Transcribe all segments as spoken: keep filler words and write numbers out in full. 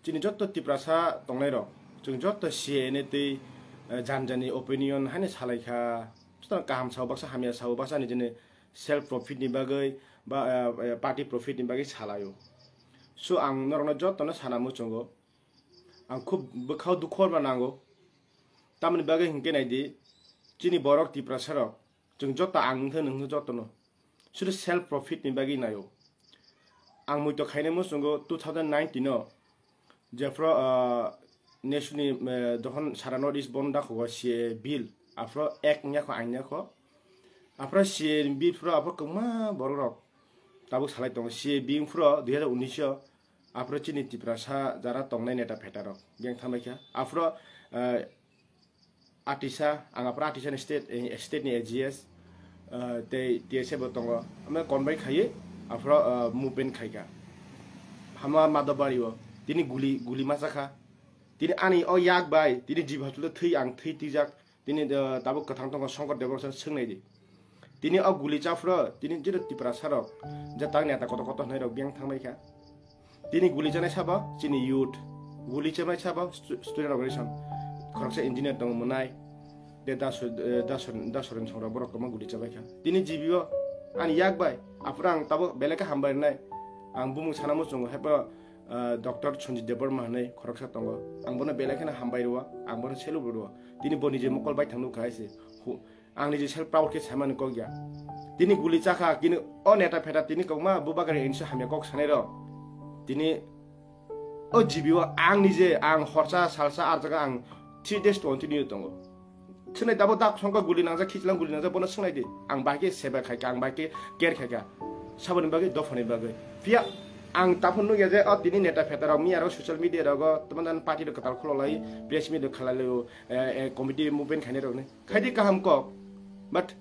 Chini jotto Tiprasa tongnairok, chwng jotto C A ni twi, eh, jan jani opinion haino salaikha. Swtang kaham sao baksa, hamya sao baksa, nijini self profit ni bagwi ba, eh, eh, party profit ni bagwi salaio. So ang norokno jottono sana muchungo. Ang khub bwkhao dukhu orba nango. Tamoni bagwi hinkhe naidi, chini borok Tiprasa rok, chwng jotto ang wngkhe nwng jottono. Sudu self profit ni bagwi naio. Ang muitok khainai muchungo two thousand nineteen o, jephru, ah, nation ni, eh, dohon sara North East bono dakhogo C A A bill. Aphro ek wngya kho, ang ya kho. Aphro C A A bill phro aphro kwbangma borok rok tabuk salai tongo. C A A bill phro dui hazar unis o aphro chini Tiprasa jara tongnai neta pheta rok biyang thanglai kha. Aphro, eh, Atisa, ang aphro Atisa ni state, eh, state ni A G S, eh, tei T S F bo tongo. Amo convoy khaiwi aphro, eh, movement khaikha. Hama Madhobari o tini guli, guli ma chakha. Tini ani o yak bai, tini jibi hospital thwi ang thwi twijak. Tini, eh, tabuk kwthang tongo Shankar Debbarma swngnai di. Tini o guli chaphro, tini jero Tiprasa rok, jatang neta kotor kotor hwnwi rok biyang thanglai kha. Tini guli chanai sabo chini youth, guli chanai sabo stu-, student organization, khoroksa engineer tongo mwnai, de daso, eh, daso, dasoren songra borok kwbangma guli chabai kha. Tini G B o ani yak bai, aphuru ang tabuk belai khe hambai rwnai. Ang bumung sana muchungo, haiphano, eh, Doctor Sanjit Debbarma hwnwi khoroksa tongo. Ang bono belai kheno hambai rwo, ang bono salute rwo. Tini bo nije mokol bai thang nukha hai se. Hu-, Ang niji self proud khe saimani kok ya. Tini guli chakha, kini o neta pheta tini kokma bubagra enso hamya kok sanai rok. Tini o G B o ang nije, ang horsa, salsa, arjaga ang three days continue tongo. Swnai tabo dak songkha guli nangjak, khichlang guli nangjak, bono swngnai di. Ang bai khe seba khaikha, ang bai khe care khaikha. Saboni bagwi, dophani bagwi. Phiya ang taphor nukya je o tini neta pheta rok miya rok social media rogo tamo party rok kwtal khulolai, press meet rok khalai laio, eh, eh, committee movement khainai rokni. Khaidi kaham kok, but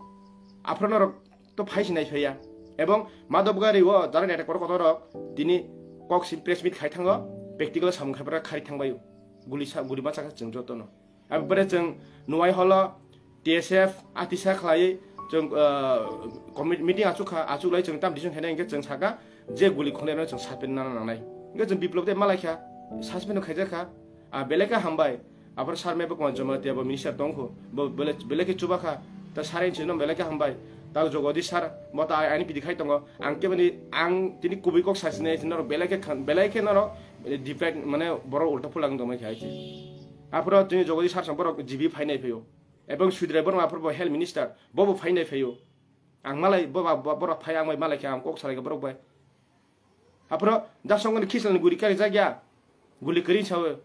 aphano rok to phai sinai phaiya. Ebong Madhobgari o jara neta kotor kotor rok tini kok sim press meet khai thango, practical samung khai para khari thangbaio. Guli sa, guli ma chakha chwng jotono. Abore chwng nuai holo T S F atisa khlai chwng, uh, commit-, meeting achuk kha, achuk lai chwng tam decision khainai hwnkhe chwng saka je guli khonai rok chwng suspend nana nangnai. Hwnkhe chwng Biplop de malai kha, suspend khaijak kha. A belai khe hambai. Aphar sir mebo kuma Jamatia bo minister tongkho. Bo belai, belai khe chubakha. Ta sir ni sino belai khe hambai. Ta Jogodish sir bo ta ani pidi khai tongo. Ang khe bani ang tini kubui kok sasine sino belai khe khan, belai khe noro defect mane borok ulta phulang tongmai khai khe. Aphro tini Jogodish sir song borok G B phainai phaio. Ebong Sudrai Borma aphro bo health minister bo bo phainai phaio. Ang malai bo ba, bo, borok phai ang bai malai khe ang kok salai khe borok bai. Aphro jasongni khislani guri kari jakya. Guli kari sawe.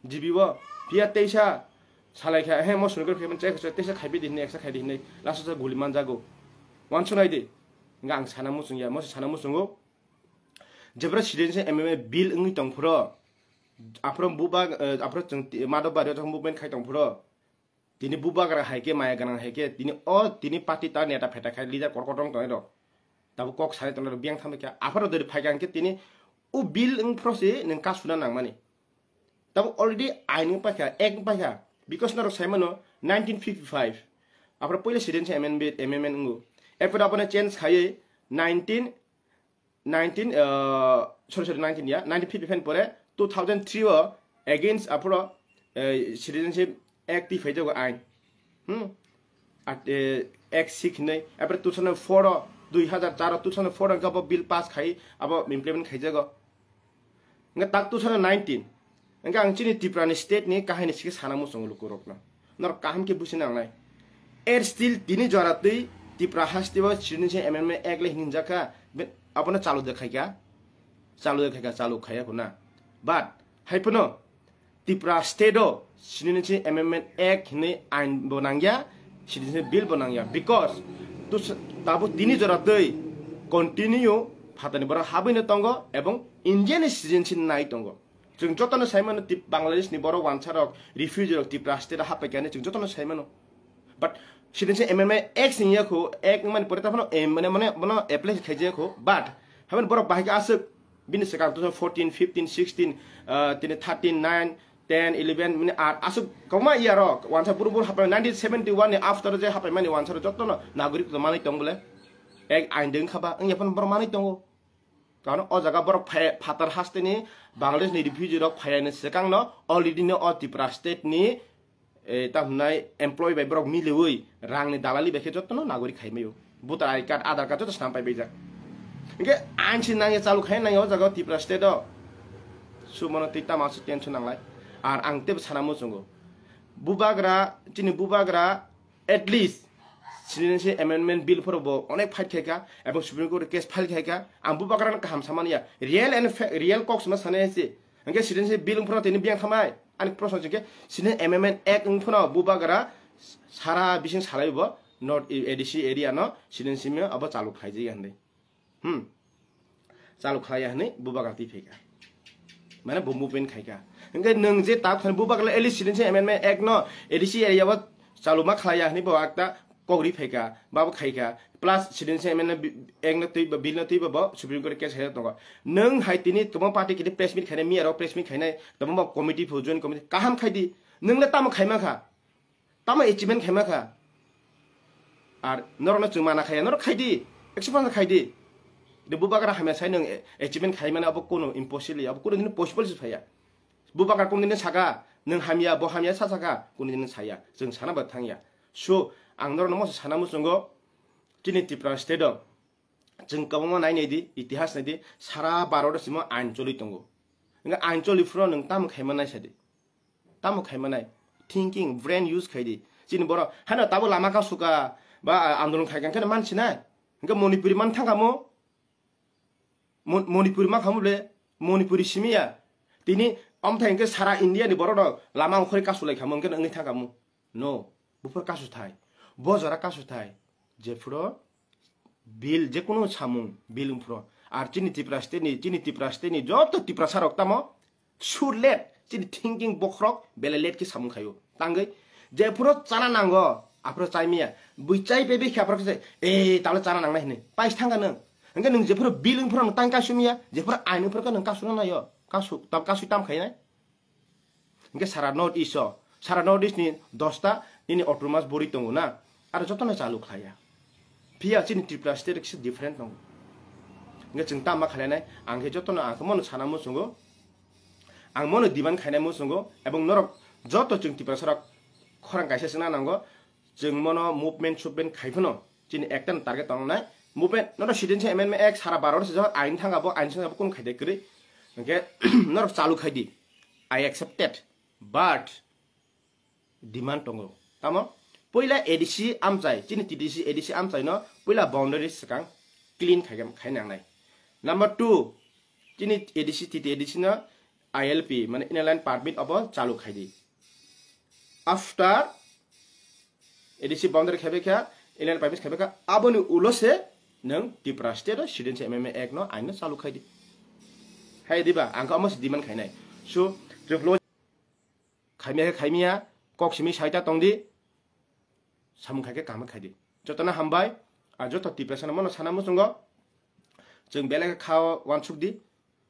G B o. Phiya teisa salai kha, he mo sungkar khe man chai kha, teisa khaibi di hinwi, eksa khai di hinwi. Last o guli man jago. Wan sunai di. Nga ang sana muchung ya, mo sana muchungo. Jebra citizenship amendment bill wngwi tong phuro. Aphro buba, eh, aphro chwng ti-, Madhobari o movement khai tong phuro. Tini bubagra hai khe, maya ganang hai khe, tini o tini party ta neta pheta khai leader kor kotor tongnai rok. Tabuk kok sanai tongnai rok biyang thambai kha. Apharo dori phai kha hwnkhe tini o bill wng phro se nwng ka suna nangmani. Tabuk already ain wng paikha, act wng paikha. Because norok sai mano nineteen fifty-five. Aphro puila citizenship amendment, amendment wngo. Erpore abono change khaiwi nineteen nineteen, uh, sorry, sorry, nineteen ya, nineteen fifty-five pore two thousand three o against aphro, eh, Citizenship Act twi phaijago ain. Hmm? At, eh, Act six hinwi, apre two thousand four o, dui hazar char o, two thousand four o hwnkhe abo bill pass khai, abo implement khaijago. Hwnkhe tak two thousand nineteen, hwnkhe ang chini Tripura ni state ni kahini sikhe sana muchungo lukurokno. Norok kaham khe busi nangnai. Er still tini jora twi Tripura haste o Citizenship Amendment Act le hinjak kha, be-, abono chalu de khai kha. Chalu de khai kha, chalu khaiya khuna. But, hai phano Tripura state o Citizenship Amendment Act hinwi ain bo nangya, Citizenship Bill bo nangya. Because, tus-, tabuk tini jora twi continue phatani borok habwino tongo ebong India ni citizenship nai tongo. Chwng jotono sai mano, Tip-, Bangladesh ni borok wansa rok, refugee rok Tripura state o hapai kani chwng jotono sai mano. But citizenship amendment act sing yakho, act mani pore ta phano, em, mane, mane, bono apply khai yakho. But, haban borok bahai aswk, bini swkang two thousand fourteen, fifteen, sixteen, uh, tini thirteen, nine, ten, eleven, mane, at, aswk, koma iya rok, wansa buru buru hapai nineteen seventy-one ni after je hapai mani wansa rok jotono nagorik to manai tong bole. Act ain deng khaba, ang yapan borok manai tongo. Tamo o jaga borok phai-, phatar hasteni Bangladesh ni refugee rok phaiyani swkang no already no o Tripura state ni, eh, ta hwnai employee bai borok miliwi rang ni dalali bai khe jotono nagori khai maio. Voter I D card, Aadhaar card joto snam pai baijak. Hingke ain si nangya chalu khai nangya o jaga o Tripura state o. Sumono twi tamo aswk tension nanglai. Ar ang tebo sana muchungo. Bubagra, chini bubagra, at least citizenship amendment bill phoro bo onek fight khaika, ebong Supreme Court case file khaika. Ang bubagra no kaham samani ya. Real and fa-, real kok sima sanai se. Hingke citizenship bill phoro tini biyang thamai. Ani proshno chingke citizenship amendment act wng phano bubagra sara bising salai bo North A D C area no citizenship abo chalu khlai jai hwnwi. Hmm. Chalu khlaiya hwnwi bubagra twi phaika. Mane bo movement khaika. Hingke nwng je tak thani bubagra L E Citizenship Amendment Act no A D C area o chalu ma khlaiya hwnwi bo akta kok ri phaika, babo khaika. Plus Citizenship Amendment bi-, Act no twi, bill no twi bo Supreme Court case hai tongo. Nwng hai tini tamo party kiti press meet khainai, miya ro press meet khainai, tamo ba committee phu join committee kaham khai di. Nwng le tamo khaima kha? Tamo achievement khaima kha? Ar norokno chwng mana khaya, norok khai di, acceptance khai di. De bubagra hamya sai nwng achievement khai mane abo kono impossible, abo kono dino possible se phaya. Bubagra kono dino saka, nwng hamya, bo hamya sa saka, kono dino saya. Chwng sana ba thangya. So, ang norokno moso sana muchungo, chini Tripura state o, chwng kwbangma nai nai di, itihas nai di, sara Bharat o simo ain choli tongo. Hingke ain choli phuru nwng tamo khaima nai sa di. Tamo khai manai? Thinking, brain use khai di. Chini borok, hano tabo lama kasuka, ba, ah, andolon khai kang khe man sinai. Hingke Manipuri man thang kamo? Mon-, Manipuri ma khamu le? Manipuri simiya. Tini omthai hingke sara India ni borok rok lama ongkhori kasu lai khamu, hingke wngwi thang kamo? No. Buphur kasu thai. Bo jora kasu thai. Jephuru bill, je kunu samung bill wngphuru. Ar chini Tripura state ni, chini Tripura state ni joto Tiprasa rok tamo sur let, chini thinking bokhorok belai let khe samung khaio. Tangwi jephuru chana nango, aphuru chai maya. Bui chai bebekhe aphuru khe, "Eh, talo chana nangnai," hinwi. Pais thangkha nwng. Hingke nwng jephuru bill wngphuru nwng tang kasu maya, jephuru ain wngphuru khe nwng kasu nangnaio. Kasu, tam, kasu tam khainai. Hingke sara North East o, sara North East ni dosta nini autonomous body tongo na, aro jotono chalu khlaiya. Phiya chini Tripura state kisa different tongo. Hingke chwng tamo khlainai, ang khe jotono ang khe mono sana muchungo, ang mono demand khainai muchungo, ebong norok joto chwng Tiprasa rok khorang kaisa chwngna nango, chwng mono movement subment khai phano chini ekta no target tongnai. Movement, norok Citizenship Amendment Act sara Bharat o sejak ain thang abo, ain thang abo kunu khaide kwrwi. Hingke norok chalu khai di. I accepted, but demand tongo. Tamo? Puila A D C amchai, chini T T C A D C amchai no puila boundary swkang clean khai, khai nangnai. Number two, chini A D C, T T A D C no I L P, mane Inner Line Permit abo chalu khai di. After A D C boundary khaibai kha, Inner Line Permit khaibai kha, aboni ulo se nwng Tripura state o Citizenship Amendment Act no ain no chalu khai di. Hai diba, ang khe omo se demand khainai. So, Tripura khaimya khe khaimya, kok simi saita tong di, samung khai khe kaham khai di. Jotono hambai, ar joto Tiprasa no mono sana muchungo, chwng belai khe kha uansuk di,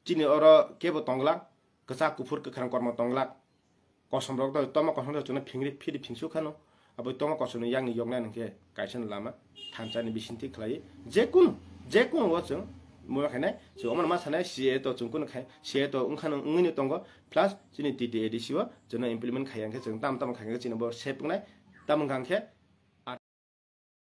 chini oro kebo tongglak, kwchak kuphur kwkhrang kormo tongglak, kosom rok to toma kosom rok chwngno phingri phiri phingsuk khano, abo toma kosom ni yakni yoknai hwnkhe kaisa ni lama thansa ni bisingtwi khlai, jekunu, jekunu o chwng muma khainai, chwng omo ma sanai C A A to chwng kunu khai, C A A to wngkhano wngwi no tongo, plus chini T T A D C o chwngno implement khai ya hwnkhe chwng tamo tamo khai hwnkhe chini bo sep wngnai, tamo wngkha hwnkhe